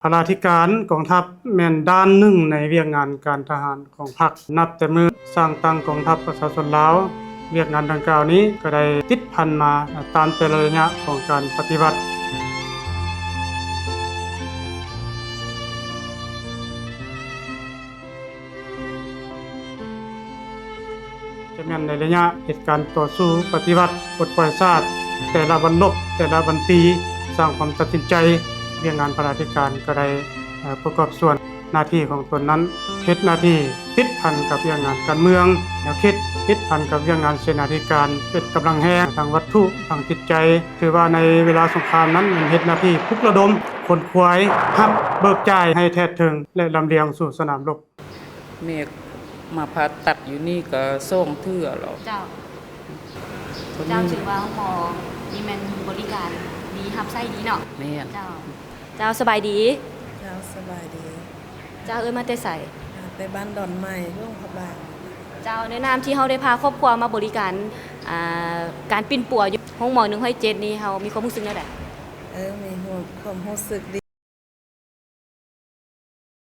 ພະລາທິການກອງທັບແມ່ນດ້ານໜຶ່ງໃນວຽກງານການທະຫານຂອງພັກ. ນັບແຕ່ມື້ສ້າງຕັ້ງກອງທັບປະຊາຊົນລາວ, ວຽກງານດັ່ງກ່າວນີ້ກໍໄດ້ຕິດພັນມາຕາມແຕ່ລະໄລຍະຂອງການປະຕິວັດ. ຈະແມ່ນໃນໄລຍະເຫດການຕໍ່ສູ້ປະຕິວັດປົດປ່ອຍຊາດ, ແຕ່ລະວັນລົບ, ແຕ່ລະວັນຕີ, ສ້າງຄວາມຕັດສິນໃຈ, ວຽກງານພະລາທິການກໍໄດ້ ເອີ ປະກອບສ່ວນໜ້າທີ່ຂອງຕົນນັ້ນ, ເຮັດໜ້າທີ່ຕິດພັນກັບວຽກງານການເມືອງ, ແນວຄິດຕິດພັນກັບວຽກງານເສນາທິການ, ເປັນກຳລັງແຮງທາງວັດຖຸ, ທາງຈິດໃຈ. ຖືວ່າໃນເວລາສົງຄາມນັ້ນ ແມ່ນເຮັດໜ້າທີ່ປຸກລະດົມ, ຂົນຂວາຍ, ຮັບ, ເບີກຈ່າຍໃຫ້ແທດເຖິງ ແລະ ລຳລຽງສູ່ສະໜາມລົບ. ແມ່ມາຜ່າຕັດຢູ່ນີ້ກໍສອງເທື່ອແລ້ວ. ເຈົ້າ ເຈົ້າ ຖືວ່າໂຮງໝໍນີ້ແມ່ນບໍລິການດີ ຮັບໃຊ້ດີເນາະ. ແມ່ນ. ເຈົ້າ ເຈົ້າ ສະບາຍດີ. ເຈົ້າ ສະບາຍດີ. ເຈົ້າ ເອີ້ນມາແຕ່ໃສ? ມາແຕ່ບ້ານດອນໃໝ່ ຫຼວງພະບາງ. ເຈົ້າ ໃນນາມທີ່ເຮົາໄດ້ພາຄອບຄົວມາບໍລິການ ອ່າ ການປິ່ນປົວຢູ່ໂຮງໝໍໜຶ່ງຮ້ອຍເຈັດນີ້ ເຮົາມີຄວາມຮູ້ສຶກແນວໃດ? ເອີ ມີຄວາມ ຄວາມຮູ້ສຶກ